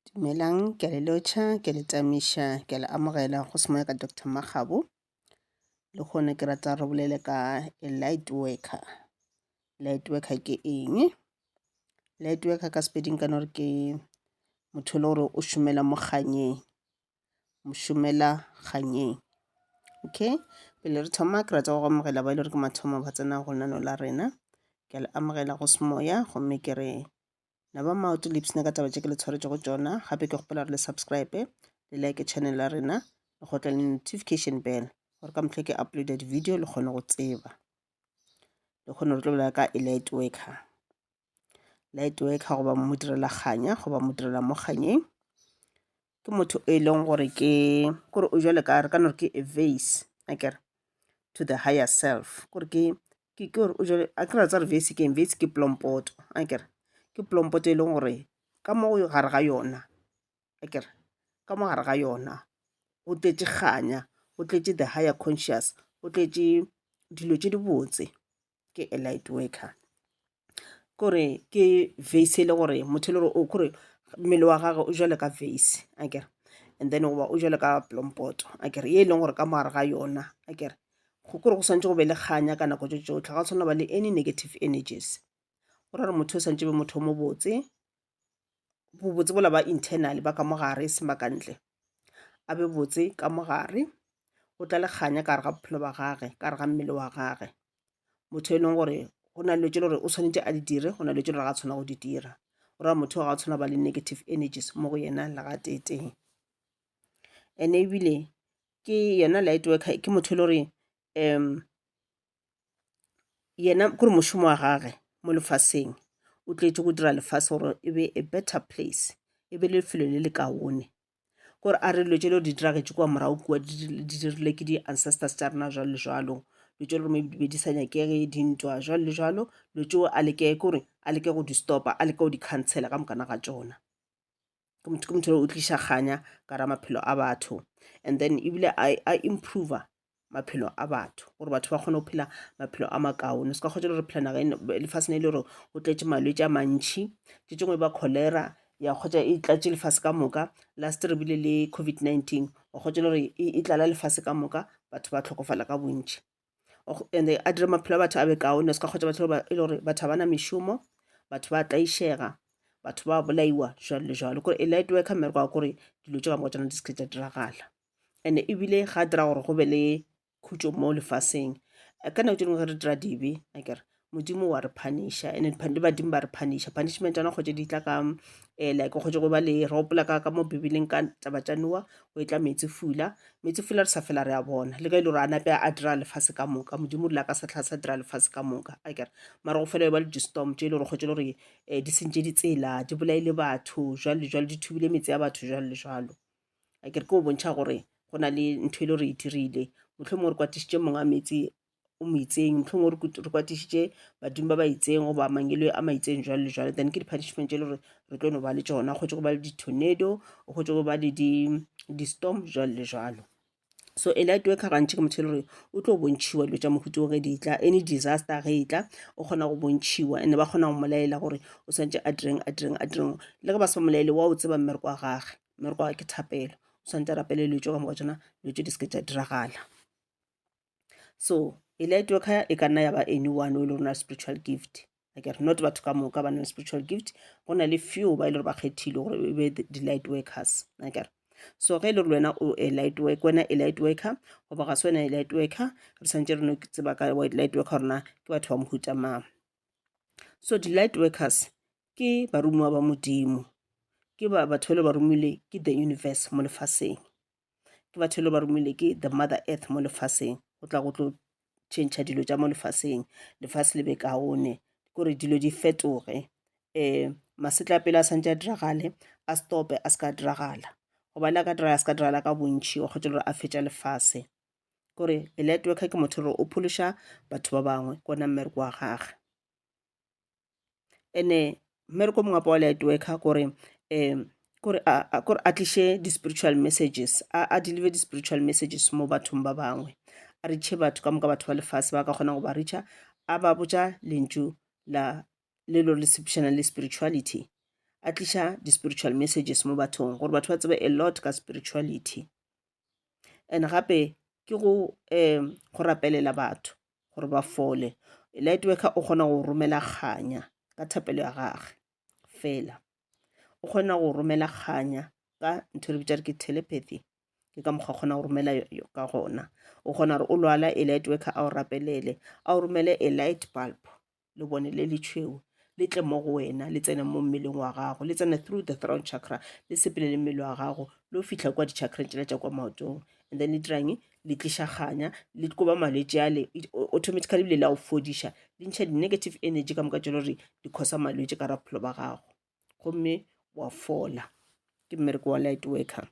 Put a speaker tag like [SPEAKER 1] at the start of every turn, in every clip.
[SPEAKER 1] Dumelang, ke a le lotšha, ke a le tamiša, ke a le amogela go Semoya ka Doctor Makgabo. Lehono ke rata re bolele ka a light worker. Light worker ke eng? Light worker ka Sepedi nka no re ke motho e le gore o šomela mo kganyeng, mošomela kganyeng. Okay, pele re thoma ke rata go amogela ba e le gore ke mathomo ba tsena go lenaneo la rena. Ke a le amogela go Semoya gomme ke re Na ba maoto le ipshina ka taba tše ke le tshwaretšego tšona. Gape ke kgopela gore le subscribe, le like channel ya rena, le kgotle le notification bell gore ka mehla ke uploada di-video le kgone go tseba. Le kgone re tlo bolela ka a light worker. Light worker goba modirela kganya goba modirela mo kganyeng ke motho e leng gore ke kore o jwale ka re ka no re ke a vase akere to the higher self kore ke ke gore o jwale a ke ra tsa re vase ke eng vase ke plompoto akere ke plompoto e leng gore ka mo gare ga yona akere ka mo gare ga yona go tletše kganya go tletše the higher conscious go tletše dilo tše dibotse ke a light worker kore ke vase e le gore motho e le gore o kore mmele wa gagwe o jwale ka vase akere and then goba o jwale ka plompoto akere ye e leng gore ka mo gare ga yona akere go kore go swantse go be le kganya ka nako tše tšohle ga o tshwanela ba le any negative energies go ra gore motho o swantse be motho o mobotse bobotse bola ba internal ba ka mo gare e seng ba ka ntle a be botse ka mo gare o tla le kganya ka gare ga bophelo ba gage ka gare ga mmele wa gage motho e leng gore go na le dilo tše le gore o tshwanetse a di dire go na le tše le gore ga a tshwanela go di dira go raya motho ga a tshwanela ba le negative energies mo go yena le ga tee-tee and ebile ke yena light worker ke motho e le gore um yena kore mošomo wa gage mo lefaseng o tletše go dira lefase gore e be a better place e be lefelo le le kaone kore a re dilo tše le di diragetše kua morago kua di dirile ke di-ancestors tša rena jwalo le jwalo dilo tše le gore be di sa nyakege dintwa jwalo le jwalo dilo tšeo a leke kore a leke go di stop-a a leke go di cancel-a ka mokana ga tšona. Ke motho ke motho o tliša kganya ka ra maphelo a batho and then ebile a improve maphelo a batho gore batho ba kgone go phela maphelo a makaone se ka kgotsa le re phela nageng lefaseng e le gore go tletše malwetši a mantšhi tše tšengwe ba cholera ya kgotsa e tlatše lefase ka moka last re bile le COVID-19 wa kgotsa le gore e tlala lefase ka moka batho ba tlhokofala ka bontši and a dire maphelo a batho a be kaone se ka kgotsa batho e le gore batho ga ba na mešomo batho ba tlaišega batho ba bolaiwa jwalo le jwalo kore e light worker mmereko wa kore dilo tše ka moka tšona di se ke tša diragala and ebile ga dira gore go be le khutšo mo lefaseng ka nako tše dingwe ge re dira dibe akere Modimo wa re punish-a and le badimo ba re punish-a. Punishment tša gona kgotsa di tla ka um like kgotsa go ba le re gopola ka mo Bibeleng ka taba tša Noah go e tla meetse fula. Meetse fula re sa fela re a bona le ge e le gore a nape a dira lefase ka moka. Modimo o rile a ka sa tlha sa dira lefase ka moka akere. Mara go fela e ba le di-storm tše e le gore kgotsa e le gore um di sentše ditsela, di bolaile batho jwalo le jwalo, di thubile metse ya batho jwalo le jwalo. Akere ke go bontšha gore go na le ntho e le gore e dirile. Mohlomongwe re kwatišitše monga metsi o mo itseng mohlomongwe re kwatišitše badimo ba ba itseng goba mangelo a ma itseng jwalo le jwalo then ke di-punishment tše le gore re tlo no ba le tšona kgotse go ba le di-tornado o kgotse go ba le di-storm jwalo le jwalo so a light worker gantši ke motho e le gore o tlo bontšhiwa dilo tša mohuta o ge di tla any disaster ge e tla o kgona go bontšhiwa and ba kgona go molaela gore o swanetše a direng a direng a direng le ge ba sa molaele wa o tseba mmereko wa gage mmereko wa gage ke thapelo o swanetše a rapele dilo tšeo ka moka tšona dilo tše di se ke tša diragala so e light worker e ka nna ya ba anyone o e le gore na spiritual gift akere not batho ka moka ba na le spiritual gift go na le few ba e le gore ba kgethile gore e be di-light workers akere so ge e le gore wena o a light work wena a light worker goba ga se wena a light worker re santse re no tseba ka light worker rona ke batho ba mohuta mang so di-light workers ke baromiwa ba modimo ke ba batho ba le ba romile ke the universe mo lefaseng ke batho le ba romile ke the mother earth mo lefaseng go tla go tlo tšhentšha dilo tša mo lefaseng lefase le be kaone kore dilo di fetoge um masetlapelo a santse a diragale a stope a se ka diragala goba le a ka diragala a se ka diragala ka bontšhi wa kgotsa gore a fetša lefase kore a light worker ke motho gore o phološa batho ba bangwe ke ona mmereko wa gage Ene mmereko o mongwe gape wa light worker kore um kore a kore a tliše di-spiritual messages a deliver di-spiritual messages mo bathong ba bangwe a reache batho ka moka batho ba lefase ba ka kgonang go ba reacha a ba botša lentšu la le lo le sepedišana le spirituality. A tliša di-spiritual messages mo bathong gore batho ba tsebe a lot ka spirituality. And gape ke go um go rapelela batho gore ba fole. Light worker o kgona go romela kganya ka thapelo ya gage fela. O kgona go romela kganya ka ntho e re bitša re ke telepathy. Ke ka mokgwa kgona go romela ka gona. O kgona gore o lwala a light worker a o rapelele, a o romele a light bulb lebone le le tšhweu le tle mo go wena, le tsene mo mmeleng wa gago, le tsene through the throat chakra, le sepele le mmele wa gago, le o fihla kwa di-chakreng tšela tša kwa maotong. And then le dirang? Le tliša kganya, le koba malwetši ale, automatically ebile le a o fodiša, le ntšha di-negative energy ka moka tše le gore di causa malwetši ka gare ga bophelo ba gago, gomme wa fola. Ke mmereko wa light worker.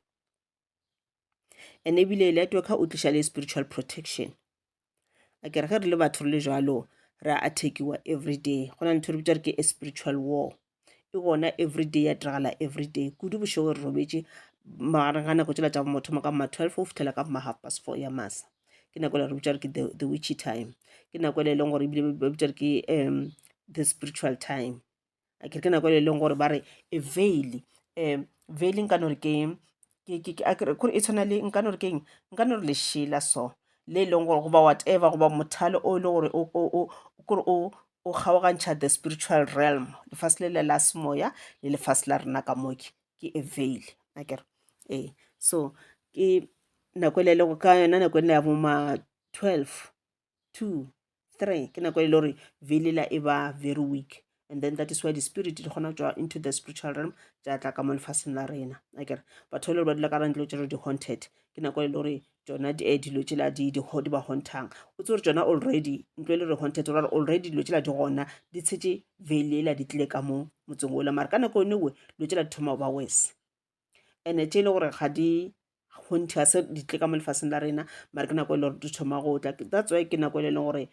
[SPEAKER 1] And ebile light worker o tliša le spiritual protection. A ke re ge re le batho re le jalo re a attackiwa everyday. Go na le ntho re bitša re ke a spiritual war. E gona everyday ya diragala everyday. Kudu bošego re robetše magareng ga nako tšela tša bo motho ka ma 12 go fihlela ka ma half past 4 ya masa. Ke nako ela re bitša re ke the witchy time. Ke nako ela e leng gore ebile ba bitša re ke the spiritual time. A ke re ke nako e leng gore ba re e veil um veil nka no re ke kore e tshwana le nka no re keng nka no re lešela so le e leng gore goba whatever goba mothalo o e le gore kore o o kgaogantšha the spiritual realm lefase le le la semoya le lefase la rena ka moke ke a veil akere ee so ke nako e le lego ka yona nako e le ya bo ma 12 2 3 ke nako e le gore veil ela e ba very weak and then that is why the spirit di kgona go tšwa into the spiritual realm tša tla ka mo lefaseng la rena akere batho ba le gore ba dula ka ntlo tše di haunted ke nako e le gore tšona dilo tšela di di di ba hauntang o tse gore tšona already ntlo e le gore haunted gore already dilo tšela di gona di tshetše veil ela di tlile ka mo motseng ola mara ka nako e nngwe dilo tšela di thoma go ba worse and-e tše e le gore ga di kgonthe ga se di tle ka mo lefaseng la rena mara ke nako e le gore di thoma go tla. That's why ke nako e leng gore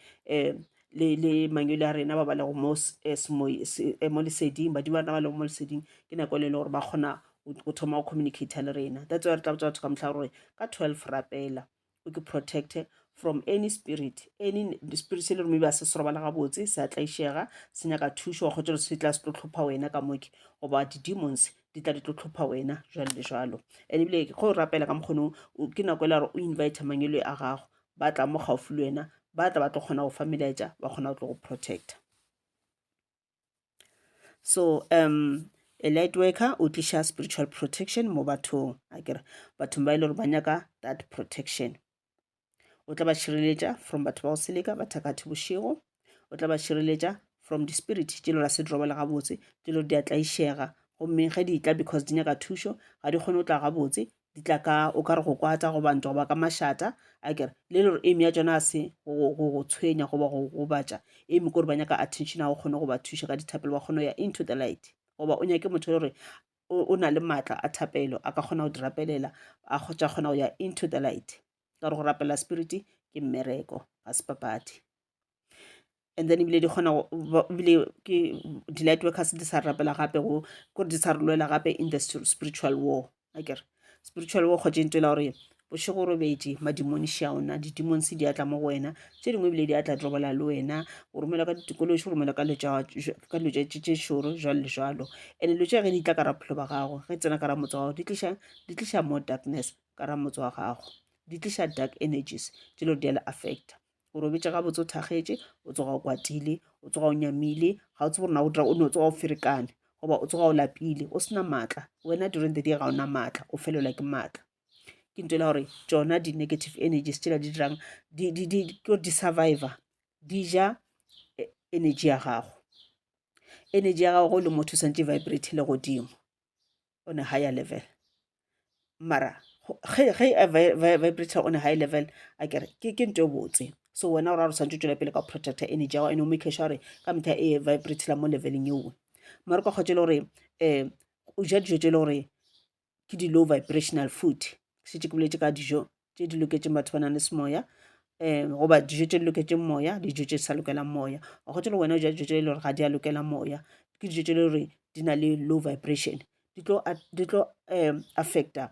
[SPEAKER 1] le le mangwele a rena ba ba lego mo mo leseding, badimo ba rena ba lego mo leseding ke nako e le gore ba kgona go thoma go communicate-a le rena. That's why re tla botša batho ka mehla gore ka 12 rapela. O ke protecte from any spirit, any spirit se le gore maybe a se se robala gabotse, se a tlaišega, se nyaka thušo, wa kgotsa se tla se tlo hlopha wena ka moke, goba di-demons di tla di tlo hlopha wena jwalo le jwalo. And ebile ge o rapela ka mokgonong, ke nako e le gore o invite mangwele a gago, ba tla mo gaufi le wena, ba tla ba tlo kgona go fa melaetša, ba kgona go tlo go protecta. So a light worker o tliša spiritual protection mo bathong, akere bathong ba e le gore ba nyaka that protection. O tla ba šireletša from batho ba go seleka, bathakathi bošego. O tla ba šireletša from di-spirit tše le gore se di robale gabotse, tše le gore di a tlaišega, gomme ge di tla because di nyaka thušo, ga di kgone go tla gabotse, di tla ka o ka re go kwata goba ntwa goba ka mašata akere le le gore aim ya tšona a se go go tshwenya goba go gobatša aim ke gore ba nyaka attention a go kgone go ba thuša ka dithapelo ba kgone go ya into the light goba o nyake motho le gore o na le maatla a thapelo a ka kgona go di rapelela a tša kgona go ya into the light ka gore go rapela spirit ke mmereko ga se papadi. And then ebile di kgona ebile ke di-light workers di sa rapela gape go kore di sa re lwela gape in the spiritual war akere spiritual war kgotsa ntho e la gore bošego robetše madimoni šia ona di-demons di atla mo go wena tše dingwe ebile di atla di robala le wena o romela ka ditikološi o romela ka dilo tše šoro jwalo le jwalo. And dilo tše ge di tla ka ra bophelo ba gago ge tsena ka ra motse wa gago di tliša di tliša more darkness ka ra motse wa gago di tliša dark energies tše le gore di a le affecta. O robetše gabotse o thakgetše, o tsoga o kwatile, o tsoga o nyamile, ga o tsebe gore na o dira o no tsoga o ferekane goba o tsoga o lapile, o sena maatla. Wena during the day ga o na maatla, o felelwa ke maatla. Ke ntho e le gore tšona di-negative energies tšela di dirang di di di ke di survivor di ja energy ya gago. Energy ya gago ge o le motho o santše e vibrate le godimo. on a higher level mara ge ge a vibrator on a high level a kere ke ke ntho e botse so wena o ra gore o swanetše o tšwele pele ka go protecta energy ya gago and o make sure gore ka mehla e vibratela mo leveleng eo mara o ka kgotsa e le gore um o ja dijo tše e le gore ke di-low vibrational food šetše ke boletše ka dijo tše di loketšeng batho ba nang le semoya um goba dijo tše di loketšeng moya le dijo tše di sa lokelang moya. Wa hwetša le wena o ja dijo tše e le gore ga di a lokela moya, ke dijo tše e le gore di na le low vibration, di tlo di tlo affecta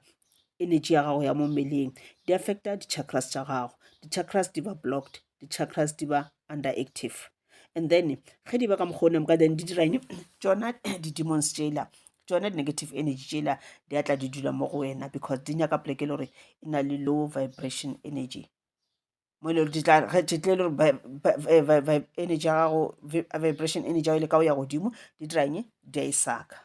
[SPEAKER 1] energy ya gago ya mo mmeleng, di affecta di-chakras tša gago, di-chakras di ba blocked, di-chakras di ba under active. And then ge di ba ka mokgwa o ka then di dira eng? Tšona di-demons tšela. Tšona di-negative energy tšela di a tla di dula mo go wena because di nyaka poleke e le gore e na le low vibration energy. Mo e le gore di tla ge di tle le gore energy ya gago vibration energy ya gago e le ka go ya godimo di dira eng? Di a e sucker.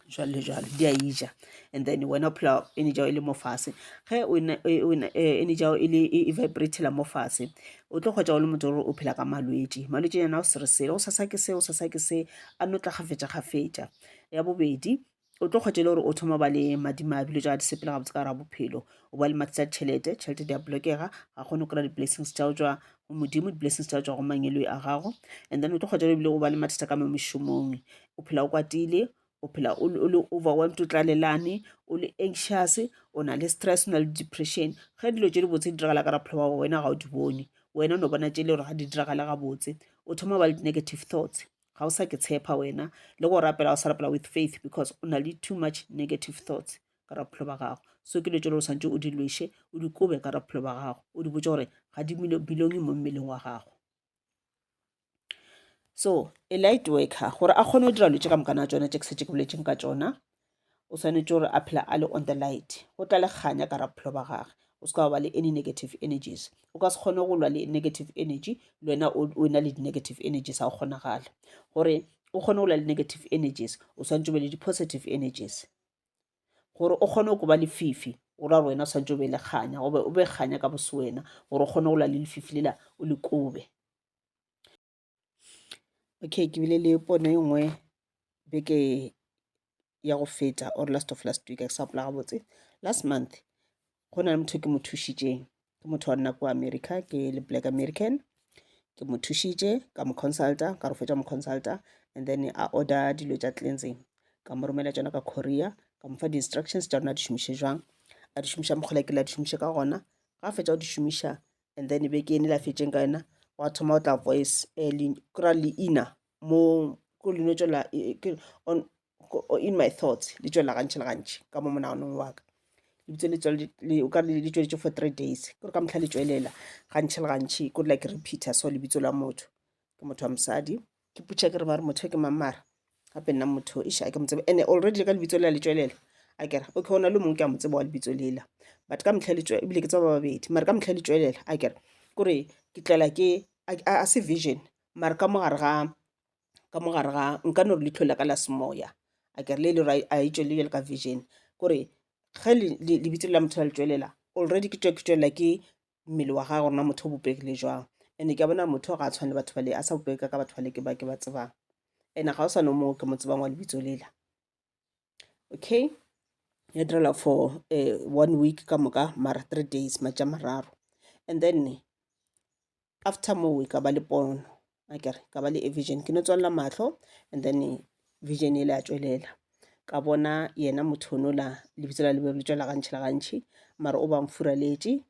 [SPEAKER 1] Jwalo le jwalo di a e ja and then wena o phela energy ya gago e le mo fase. Ge energy ya gago e le e vibrate-ela mo fase o tlo hwetša o le motho gore o phela ka malwetši. Malwetši yena o se re selo, gosasa ke se, gosasa ke se, a no tla kgafetša-kgafetša. Ya bobedi o tlo hwetša e le gore o thoma ba le madimabe, dilo tša gago di sepela gabotse ka gare ga bophelo. O ba le mathata a ditšhelete, tšhelete di a blokega, ga kgone go kry-a di-blessings tša go tšwa go Modimo, di-blessings tša go tšwa go mangeloi a gago. And then o tlo hwetša ebile o ba le mathata ka mo mešomong, o phela o kwatile, o phela o le overwhelmed, o tlalelane, o le anxious, o na le stress, o na le depression. Ge dilo tše dibotse di diragala ka gare ga bophelo bja gago wena ga o di bone, wena o no bona tše e le gore ga di diragale gabotse. O thoma go ba le di-negative thoughts, ga o sa ke tshepa wena, le go rapela ga o sa rapela with faith because o na le too much negative thoughts ka gare ga bophelo bja gago. So ke dilo tše le gore o swanetše o di lweše, o di kobe ka gare ga bophelo bja gago, o di botše gore ga di belonge mo mmeleng wa gago. So a light worker gore a kgone go dira dilo tše ka moka na tšona tše ke šetše ke boletšeng ka tšona, o swanetše gore a phela a le on the light, go tlale kganya ka gare ga bophelo bja gage, o se ka ba le any negative energies. O ka se kgone go lwa le negative energy le wena o na le di-negative energies, ga go kgonagale. Gore o kgone go lwa le negative energies o swanetše o be le di-positive energies. Gore o kgone go koba lefifi go ra gore wena o swanetše o be le kganya, goba o be kganya ka bosewena gore o kgone go lwa le lefifi lela o le kobe. Okay, ke bile le pono e nngwe beke ya go feta or last of last week, a ke sa gopola gabotse, last month. Go na le motho ke mo thušitšeng, ke motho wa nna kua America, ke le black American. Ke mo thušitše ka mo consulta, ka re fetša mo consulta and then a order dilo tša cleansing, ka mo romela tšona ka courier, ka mo fa di-instructions tša rona di šomiše jwang, a di šomiša mokgwa ke la di šomiše ka gona. Ga a fetša go di šomiša and then beke ene la fetšeng ka yona gwa thoma go tla voice kry-a leina mo ko le no tšwela on in my thoughts, le tšwelela gantši le gantši ka mo monaganong wa ka. Lebitso le tswele le o ka re le tšweletše for 3 days, ke gore ka mehla le tšwelela gantši le gantši, ke gore like repeater so lebitso la motho, ke motho wa mosadi. Ke putša ke re mare motho ke mang mara, gape nna motho eish a ke mo tsebe, and already le ka lebitso lela le tšwelela akere. Okay, go na le mongwe ke a mo tseba wa lebitso lela, but ka mehla le tšwe ebile ke tseba ba babedi, mara ka mehla le tšwelela akere. Kore ke tlela ke a se vision mara ka mo gare ga ka mo gare ga nka no re leihlo la ka la semoya akere le le gore a e tšwelele bjalo ka vision. Kore ge lebitso la motho la le tšwelela already ke tšwa ke tšwelela ke mmele wa gagwe gore na motho o bopegile jwang. And ke a bona motho ga a tshwane le batho bale, a sa bopega ka batho bale ke ba ke ba tsebang. And ga o sa no mo ke mo tsebang wa lebitso lela. Okay, ya direla for one week ka moka mara 3 days, matša mararo. And then after moo ka ba le pono akere, ka ba le a vision. Ke no tswalela mahlo and then vision ele ya tšwelela. Ka bona yena motho onola lebitso la le be le tšwela gantši le gantši, mara o ba mfuraletše.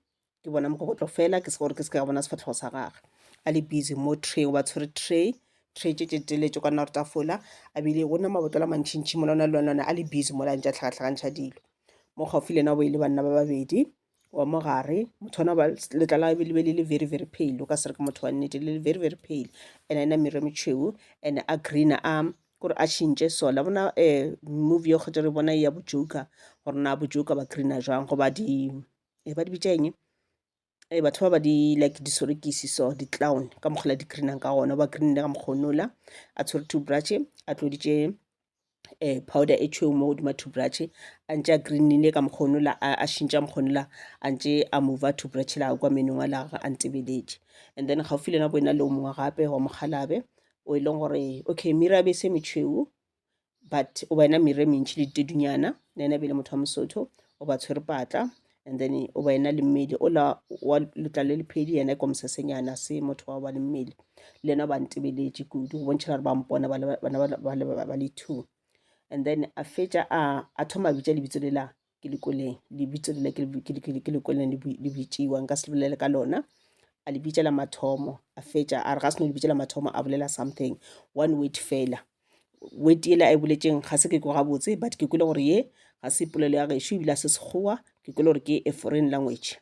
[SPEAKER 1] Ke bona mokokotlo fela, ke se gore ke se ka bona sefahlego sa gagwe. A le busy mo tray, o ba tshwere tray, tray tše tše telele tše ka nna gore tafola, a bile go na mabotlolo a mantšintši mola o na le lona a le busy mola a ntše a hlakahlakantšha dilo. Mo gaufi le yena o be le banna ba babedi, wa mo gare motho ona ba letlalo la le be le le very very pale, o ka se re ke motho wa nnete, le le very very pale and a ena meriri e metšhweu and a green a kore a tšhintše so. La bona movie ya kgotsa re bona ya bo Joker gore na bo Joker ba greena jwang goba di ba di bitša eng, batho ba ba di like disorokisi so di-clown ka mokgwa la di greenang ka gona, ba greenile ka mokgwa onola, a tshwere toothbrush a tloditše powder e tšhweu mo godimo ga toothbrush, a ntše a greenile ka mokgwa onola, a šintša mokgwa onola, a ntše a mova toothbrush la kwa menong wa la gagwe a ntebeletše. And then gaufi le yena bo ena le o mongwe gape wa mokgalabje o e leng gore okay meriri ya be e se metšhweu but o ba ena meriri e mentši le ditedunyana, le yena e be le motho wa Mosotho, o ba tshwere patla and then o ba ena le mmele ola wa letlalo le lephedi, yena ke wa mosesenyana se motho wa go ba le mmele, le yena ba ntebeletše kudu go bontšha gore ba mpona ba le bana ba le ba le two. And then a fetša a thoma a bitša lebitso lela ke le kweleng, lebitso lela ke le kweleng le bitšiwa, nka se bolele ka lona. A le bitša la mathomo, a fetša a re ga se no le bitša la mathomo a bolela something one word fela. Word yela a e boletšeng ga se ke kwe gabotse, but ke kwele gore ye ga se polelo ya gešo ebile a se Sekgowa, ke kwele gore ke a foreign language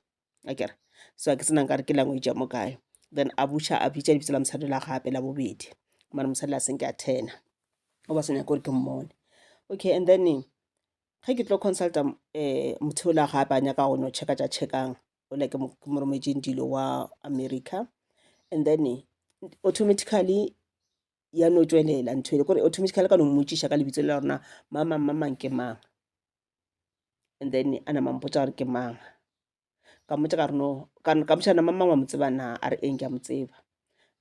[SPEAKER 1] akere. So a ke tsena nkare ke language ya mo kae. Then a buša a bitša lebitso la mosadi la gape la bobedi, mara mosadi la senke a thena, o ba sa nyake gore ke mmone. Okay, and then ge ke tlo consulta um motho ola gape a nyaka go no checka tša checkang ola ke mo rometšeng dilo wa America and then automatically ya no tšwelela ntho ele kore automatically ka no mmotšiša ka lebitso la rona mang mang mang ke mang and then a nama mpotša gore ke mang. Ka mmotša ka re no ka ka mmotša na mang wa mo tseba na a re eng ke a mo tseba.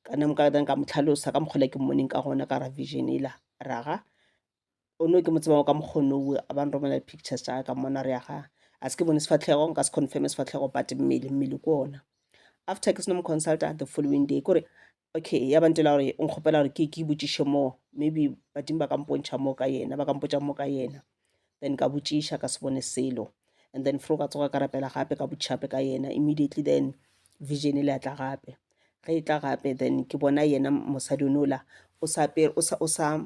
[SPEAKER 1] Ka nna ka ka mo hlalosa ka mokgwa ola ke mmoneng ka gona ka ra vision ela raga o no ke mo tsebang ka mokgwa ono a ba nromela di-pictures tša ka mmona re aga a se ke bone sefahlego nka se confirm sefahlego but mmele mmele ke ona. After ke seno mo consulta the following day kore okay ya ba ntela gore o nkgopela gore ke ke botšiše mo maybe badimo ba ka mpontšha mo ka yena ba ka mpotša mo ka yena. Then ka botšiša ka se bone selo and then fro ka tsoga ka rapela gape ka botšiša gape ka yena immediately then vision e le ya tla gape. Ge e tla gape then ke bona yena mosadi onola o sa apere o sa o sa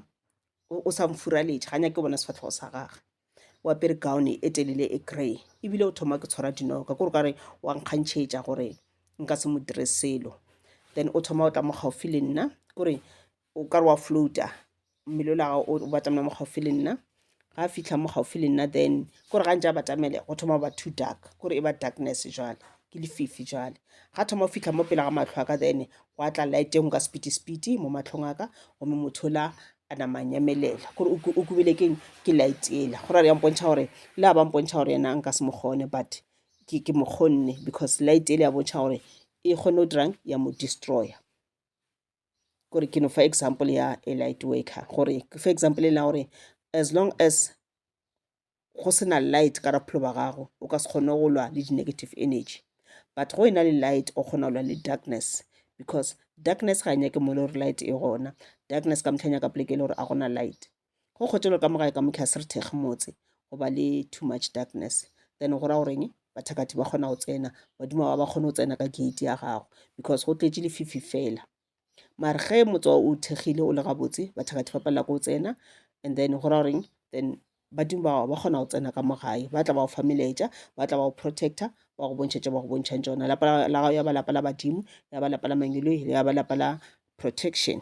[SPEAKER 1] o sa mfuraletše ga nyake go bona sefahlego sa gage. O apere gown e telele e grey ebile o thoma ke tshwara dinoka kore o kare wa nkgantšhetša gore nka se mo dire selo. Then o thoma o tla mo gaufi le nna kore o kare wa float-a mmele ola o batamela mo gaufi le nna. Ga a fihla mo gaufi le nna then kore ga ntše a batamele go thoma go ba too dark kore e ba darkness jwale ke lefifi jwale. Ga thoma go fihla mo pele ga mahlo a ka then gwa tla light e nngwe ka speedy-speedy mo mahlong a ka gomme motho ola a nama a nyamelela kore o kubile keng ke light ela. Go ra gore ya mpontšha gore le a ba mpontšha gore yena nka se mo kgone but ke mo kgonne because light ela ya bontšha gore e kgone go dirang ya mo destroyer. Kore ke no fa example ya a light worker gore ke fa example e la gore as long as go se na light ka bophelo ba gago o ka se kgone go lwa le di-negative energy but go e na le light o kgona go lwa le darkness because darkness ga e nyake mo e le gore light e gona. Darkness ka mehla e nyaka poleke e le gore a gona light. Go kgotše ka mo gae ka mo ke a se re thekge motse go ba le too much darkness then go ra goreng bathakathi ba kgona go tsena badimo ba ba kgone go tsena ka gate ya gago because go tletše lefifi fela. Mara ge motse wa o thekgile o le gabotse bathakathi ba palela ke go tsena and then go ra goreng then badimo ba gago ba kgona go tsena ka mo gae ba tla ba go fa melaetša ba tla ba go protector ba go bontšha tše ba go bontšhang tšona. Lapa la gago ya ba lapa la badimo ya ba lapa la mangeloi ya ba lapa la protection.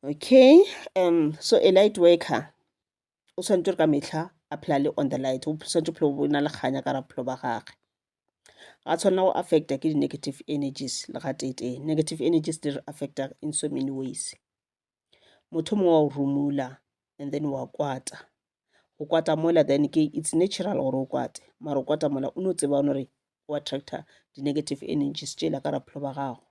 [SPEAKER 1] Okay, so a light worker o swanetše gore ka mehla a phela le on the light, o swanetše go phela o na le kganya ka gare ga bophelo ba gagwe. Ga tshwanela go affecta ke di-negative energies le gateetee. Negative energies di re affecta in so many ways. Motho o mongwe wa o rumula and then wa kwata. Go kwata mola then ke it's natural gore o kwate, mara o kwata mola o no tseba gore o attracta di-negative energies tšela ka gare ga bophelo ba gago.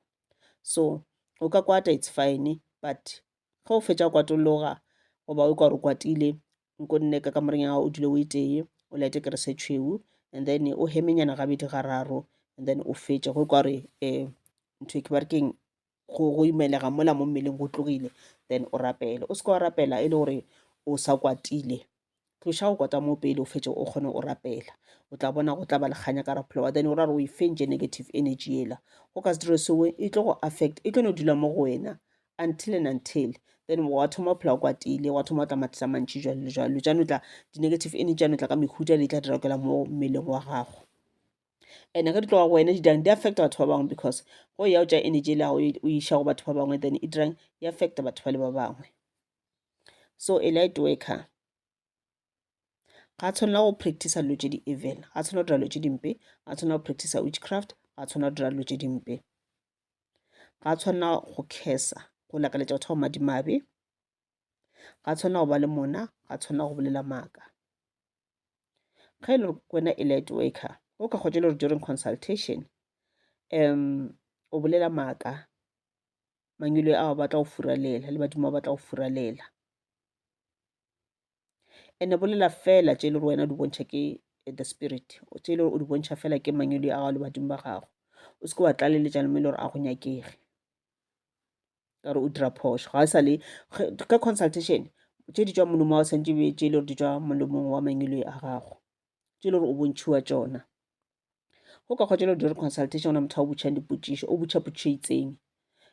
[SPEAKER 1] So o ka kwata it's fine but ge o fetša go kwatologa goba o kwa gore o kwatile nko nne ka kamoreng ya gago o dule o e tee o light kerese e tšhweu and then o hemenyana gabedi gararo and then o fetše go kwa gore um ntho e ke ba re keng go imelega mola mo mmeleng go tlogile then o rapele. O se ke wa rapela e le gore o sa kwatile. Tloša go kwata moo pele o fetše o kgone o rapela. O tla bona go tla ba le kganya ka gare bophelo ba then o ra gore o e fentše negative energy yela. Go ka se dire seo e tlo go affect e tlo no dula mo go wena until and until then wa thoma go phela o kwatile wa thoma go tla mathata a mantši jwalo le jwalo. Tša no tla di-negative energy tša no tla ka mehuta di tla dira kela mo mmeleng wa gago. And ge di tloga go wena di dirang di affecta batho ba bangwe because go ya o tša energy e le o iša go batho ba bangwe then e dirang e affecta batho ba le ba bangwe. So a light worker ga tshwanela go practice dilo tše di evil, ga tshwanela go dira dilo tše dimpe, ga tshwanela go practice witchcraft, ga tshwanela go dira dilo tše dimpe. Ga tshwanela go curse, go lakaletša batho ba madimabe, ga tshwanela go ba le mona, ga tshwanela go bolela maaka. Ge e le gore wena e light worker, o ka kgotsa e le gore during consultation o bolela maaka, mangwele ao ba tla go furalela le badimo ba tla go furalela. And-e bolela fela tše e le gore wena o di bontšha ke the spirit, tše e le gore o di bontšha fela ke mangwele a gago le badimo ba gago. O se ke wa tlaleletša le mo e le gore a go nyakege, ka gore o dira phošo. Ga e sa le ka consultation tše di tšwa molomong wa gago swanetše be tše e le gore di tšwa molomong wa mangwele a gago, tše e le gore o bontšhiwa tšona. Go ka kgotsa le dire consultation gona motho a o botšhang dipotšišo, o botša potšišo e itseng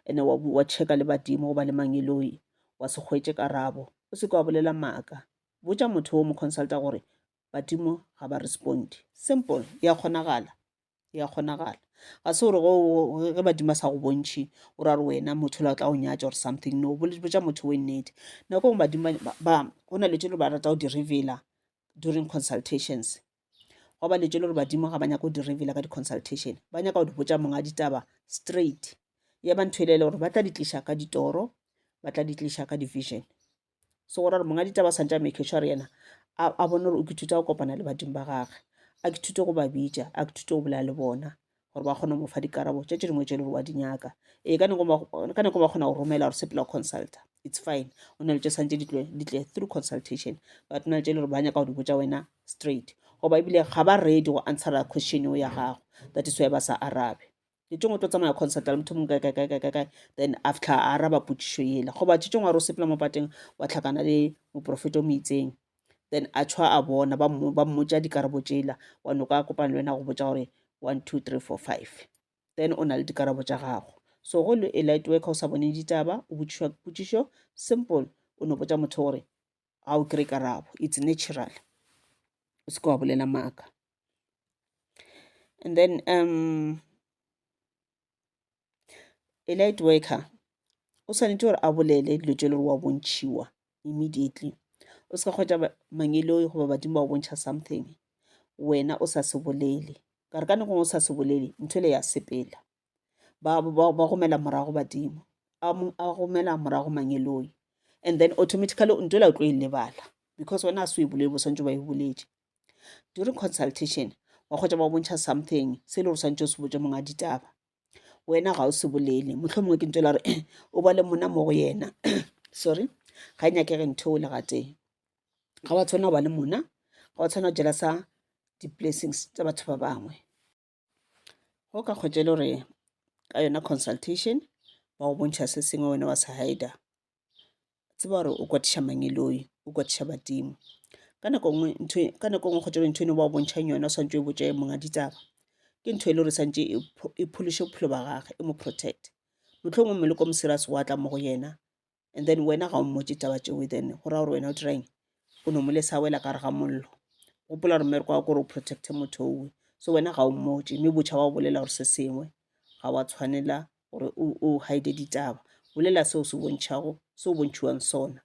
[SPEAKER 1] and-e wa checka le badimo goba le mangeloi wa se hwetše karabo. O se ke wa bolela maaka. Botša motho o mo consulta gore badimo ga ba responde. Simple, ya kgonagala, ya kgonagala. Ga se gore go ge badimo ba sa go bontšhe o ra gore wena motho ola o tla go nyatša or something. No, botša motho we nnete. Nako e nngwe badimo ba go na le tše le ba rata go di revealer during consultations. Gwa ba le tše le gore badimo ga ba nyake go di revealer ka di-consultation, ba nyaka go di botša monga ditaba straight. Ya ba ntho e le gore ba tla di tliša ka ditoro, ba tla di tliša ka di-vision. So go ra gore monga ditaba o swantše a make sure yena a bone gore o ke ithuta go kopana le badimo ba gage, a ke thute go ba bitša, a ke thute go bolela le bona gore ba kgone go mo fa dikarabo tše tše dingwe tše e le gore wa di nyaka. Ee, ka nako ka nako ba kgona go romela gore sepela o consulta, it's fine. Go na le tše swantše di tle di tle through consultation, but go na le tše e le gore ba nyaka go di botša wena straight. Goba ebile ga ba ready go answera question eo ya gago, that is why ba sa arabe. Tše tšengwe o tlo tsamaya consulta le motho mongwe kae kae kae kae kae, then after a araba potšišo yela. Goba tše tšengwe wa re o sepela mo pateng wa hlakana le moprofeta o mo itseng, then a tšhwa a bona ba mmotša dikarabo tšela, wa no ka kopana le wena go botša gore 1 2 3 4 5, then o na le dikarabo tša gago. So go le a light worker o sa bone ditaba, o botšišwa potšišo simple, o no botša motho gore ga o kry karabo, it's natural, o se ke wa bolela maaka. And then a light worker o swanetše gore a bolele dilo tše le gore wa bontšhiwa immediately. O se ka kgotsa mangeloi goba badimo ba go bontšha something wena o sa se bolele, ka re ka nako o sa se bolele ntho ele ya sepela, ba gomela morago badimo, a gomela morago mangeloi, and then automatically ntho ela o tlo e lebala because wena a se o e bolele bo swantše ba e boletše. During consultation wa kgotsa ba bontšha something se e le gore swantše o se botše monga ditaba, wena ga o se bolele, mohlomongwe ke ntho e le gore o ba le mona mo go yena sorry, ga e nyakege ntho eo le gatee. Ga wa tshwanela go ba le mona, ga wa tshwanela go jela sa di-blessings tša batho ba bangwe. Go ka kgotsa e le gore ka yona consultation ba go bontšha se sengwe wena wa se hide-a, tseba gore o kwatiša mangeloi, o kwatiša badimo. Ka nako nngwe ntho e, ka nako nngwe kgotsa ntho eno ba go bontšhang yona o swantše o botše monga ditaba, ke ntho e le gore swantše e phološe bophelo ba gage, e mo protect. Mohlomongwe moleko o mo serious wa tla mo go yena, and then wena ga o mmotše taba tšeo, then go raya gore wena o dira eng? O no mo lesa a wela ka gare ga mollo. Gopola gore mmereko wa gago ke gore o protecte motho owe, so wena ga o mmotše, mme botšha wa go bolela gore se sengwe ga wa tshwanela gore o hide ditaba, bolela seo se bontšhago, se o bontšhiwang sona.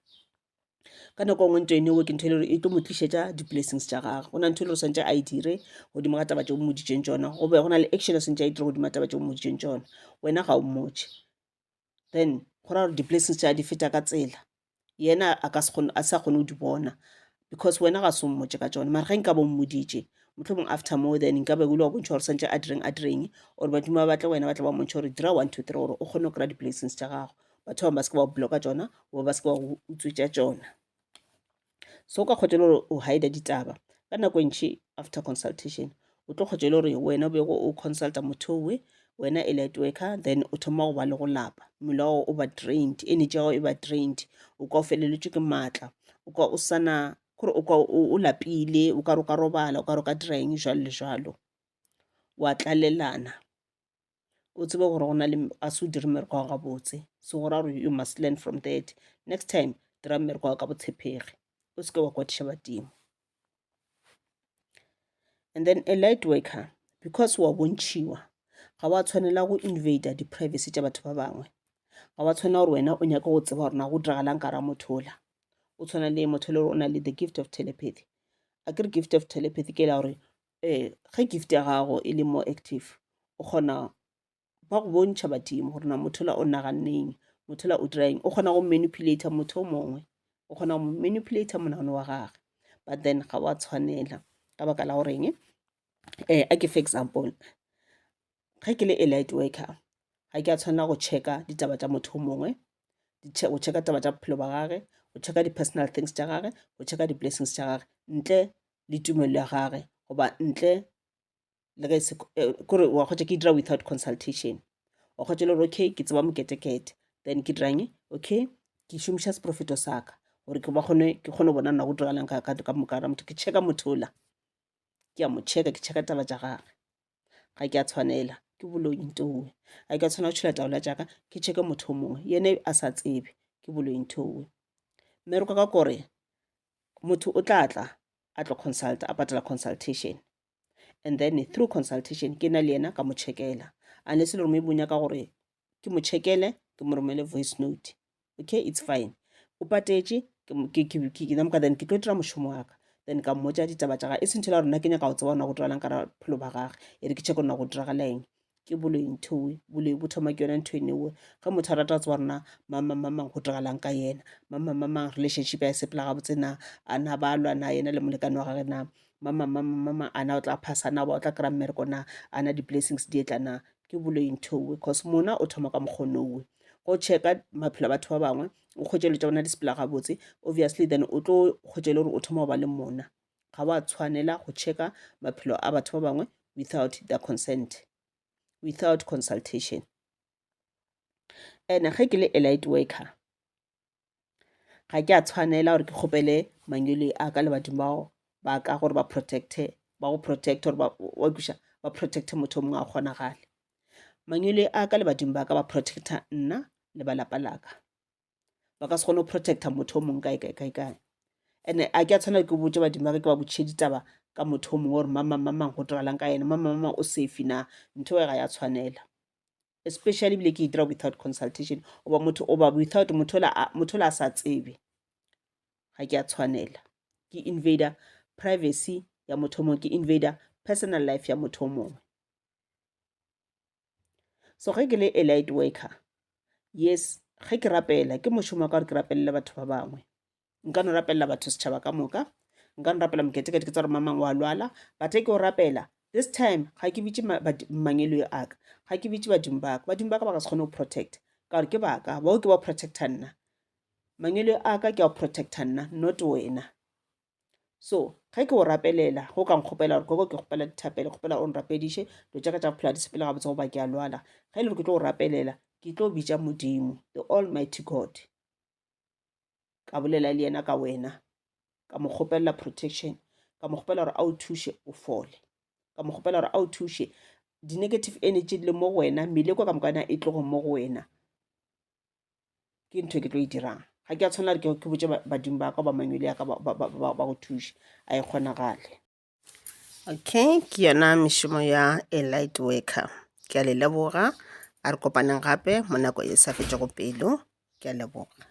[SPEAKER 1] Ka nako nngwe ntho eno ke ntho e le gore e tlo mo tlišetša di-blessings tša gagwe. Go na ntho e le gore swantše a e dire godimo ga taba tše o mmoditšeng tšona, gobe go na le action e swantše a e dire godimo ga taba tše o mmoditšeng tšona, wena ga o mmotše, then go ra gore di-blessings tša di feta ka tsela, yena a ka se kgone, a sa kgone go di bona because wena ga se o mmotše ka tšona. Mara ge nka bo mmoditše mohlomong after more, then nka be o ile wa bontšha gore swantše a direng a direng, or badimo ba batle wena ba tla ba mmontšha gore dira 1 2 3 gore o kgone go kry-a di-blessings tša gago, batho ba bangwe ba se ke ba go blocka tšona goba ba se ke ba go utswetša tšona. So o ka kgotsa e le gore o hide ditaba ka nako e ntši after consultation, o tlo kgotsa e le gore wena o bego o consulta motho owe, wena e light worker, then o thoma go ba le go lapa, mmele wa gago o ba drained, energy ya gago e ba drained, o kwa o feleletšwe ke maatla, o kwa o sana kore o kwa o lapile, o ka re o ka robala, o ka re o ka dira eng jwalo le jwalo, wa tlalelana. O tsebe gore go na le a se o dire mmereko wa gabotse, so go ra gore you must learn from that. Next time dira mmereko wa ka botshepegi, o se ke wa kwatiša badimo. And then a light worker, because wa bontšhiwa, ga wa tshwanela go invader di-privacy tša batho ba bangwe. Ga wa tshwanela gore wena o nyake go tseba gore na go diragalang ka ra motho ola. O tshwana le motho le gore o na le the gift of telepathy. A ke re gift of telepathy ke la gore ge gift ya gago e le more active, o kgona ba go bontšha badimo gore na motho ola o naganneng, motho ola o dira eng. O kgona go manipulate motho o mongwe, o kgona go manipulate monagano wa gage, but then ga wa tshwanela ka baka la goreng. A ke fe example, ge ke le a light worker ga ke a tshwanela go checka ditaba tša motho o mongwe, go checka taba tša bophelo ba gage, go checka di-personal things tša gage, go checka di-blessings tša gage ntle le tumelo ya gage, goba ntle le ge se kore wa kgotsa ke dira without consultation. Wa kgotsa le gore okay ke tseba moketekete, then ke dirang, okay ke šomiša seprofeto sa ka gore ke ba kgone, ke kgone go bona nna go diragalang ka ka moka motho, ke checka motho ola, ke a mo checka, ke checka taba tša gage. Ga ke a tshwanela, ke boloi ntowe, ga ke a tshwanela go tšhela taola tša ka ke checke motho o mongwe yene a sa tsebe, ke boloi ntowe. Mmereko ka kore motho o tla tla a tlo consulta, a patela consultation, And then through consultation ke na le yena ka mo checkela. Unless e le gore maybe o nyaka gore ke mo checkele, ke mo romele voice note. Okay, it's fine. O patetše, ke then ke tlo dira mošomo wa ka. Then ka mmotša ditaba tša gage. E seng ntho e la gore nna ke nyaka go tseba gore go diragalang ka bophelo ba gage. E re ke check gore na go diragala eng. Ke boloi nthowe. Boloi bo thoma ke yona ntho enowe. Ge motho a rata go tseba gore na mang mang mang mang go diragalang ka yena. Mang mang mang mang relationship ya e sepela gabotse na. A na ba lwa na yena le molekane wa gage na. Mang mang mang mang mang a na o tla phasa na goba o tla kry-a mmereko na. A na di-blessings di etla na. Ke boloi nthowe cause mona o thoma ka mokgonowe. Go checka maphelo a batho ba bangwe o kgwetše dilo tša bona di sepela gabotse obviously then o tlo kgwetša e le gore o thoma go ba le mona. Ga wa tshwanela go checka maphelo a batho ba bangwe without their consent, without consultation. And ge ke le a light worker ga ke a tshwanela gore ke kgopele mangwele a ka le badimo bao ba ka gore ba protecte, ba go protect gore ba, wa kwešiša, ba protecte motho o mongwe a kgonagale. Mangwele a ka le badimo ba ka ba protecta nna le ba lapa la ka. Ba ka se kgone go protecta motho o mongwe kae kae kae kae. And a ke a tshwanela ke botše badimo ba ka ke ba botšiše ditaba ka motho o mongwe gore mang mang mang mang go diragalang ka yena, mang mang mang o safe na. Ntho e ga ya tshwanela. Especially ebile ke e dira without consultation goba motho goba without motho ola motho ola a sa tsebe. Ga ke a tshwanela. Ke invader privacy ya motho o mongwe, ke invader personal life ya motho o mongwe. So ge ke le a light worker, yes, ge ke rapela ke mošomo wa ka gore ke rapelele batho ba bangwe. Nka no rapelela batho setšhaba ka moka, nka no rapela moketekete ke tsa gore mamang wa lwala, but ge ke o rapela this time ga ke bitše mangelo a ka, ga ke bitše badimo ba ka. Badimo ba ka ba ka se kgone go protect ka gore ke ba ka, bao ke ba protecta nna. Mangelo a ka ke a protecta nna, not wena. So ge ke o rapelela, go ka nkgopela gore gogo ke kgopela dithapelo, kgopela o nrapediše, dilo tša ka tša bophelo ga di sepele gabotse goba ke a lwala. Ge e le gore ke tlo o rapelela, ke tlo bitša Modimo, the Almighty God. Ka bolela le yena ka wena, ka mo kgopelela protection, ka mo kgopela gore a o thuše o fole, ka mo kgopela gore a o thuše di-negative energy di le mo go wena, meleko ka moka yona e tloge mo go wena. Ke ntho e ke tlo e dirang. Ga ke a tshwanela gore ke botše badimo ba ka goba mangwele ya ka ba go thuše, a e kgonagale. Okay, ke yona mešomo ya a light worker. Ke a le leboga. A re kopaneng gape mo nako e sa fetšego pelo. Ke a leboga.